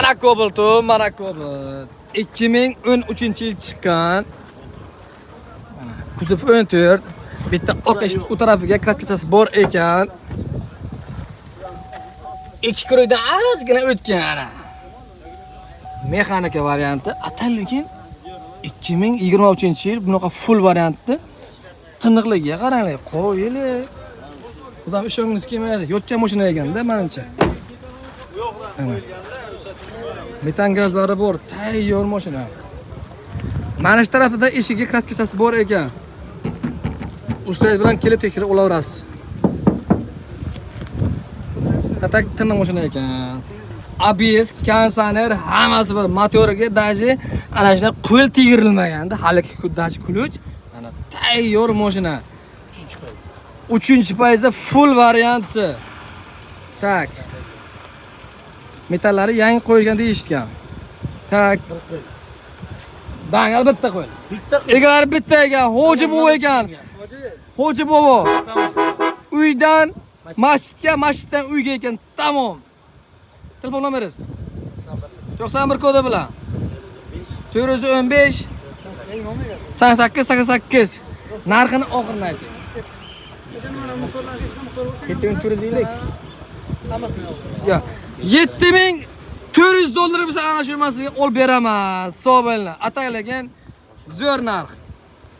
Mana Cobalt, mana Cobalt. 2013-yil chiqqan. Mana kuzov 14. Bitta oq eshik u tarafiga kraskachasi bor ekan. Ikki kurukdan ozgina o'tgan ana. Mexanika varianti, ata lekin 2023-yil bunaqa full variantni tiniqligiga qaranglar, qoyil. Odam ishongingiz kelmaydi. Yotgan mashina ekanda, menimcha. Ana. Metan gazlari bor, tayyor mashina. Mana shu tarafida eshigi kraskachasi bor ekan. Ustangiz bilan kelib tekshirib olaverasiz. Atak tiniq mashina ekan. ABS, konditsioner hammasi bor. Motoriga даже ana shunday qo'l tegirilmaganda, hali даже ключ. Mana tayyor mashina. 3-payzda full varianti. Так. Metallari yangi qo'yilgan deyishgan. Так. Dangal bitta qo'y. Bitta. Egalari bitta ekan, Hoji buva ekan. Hoji bobo. Uydan masjidga, masjiddan uyga ekan. Tamom. Telefon nomeringiz? 91 kodi bilan. 415 88 88. Narxini oxirini ayting. 7450. Yo, 7400 dollar bo'lsa ana shu man sizga olib beraman. Hisobinglar. Ataylagan zo'r narx.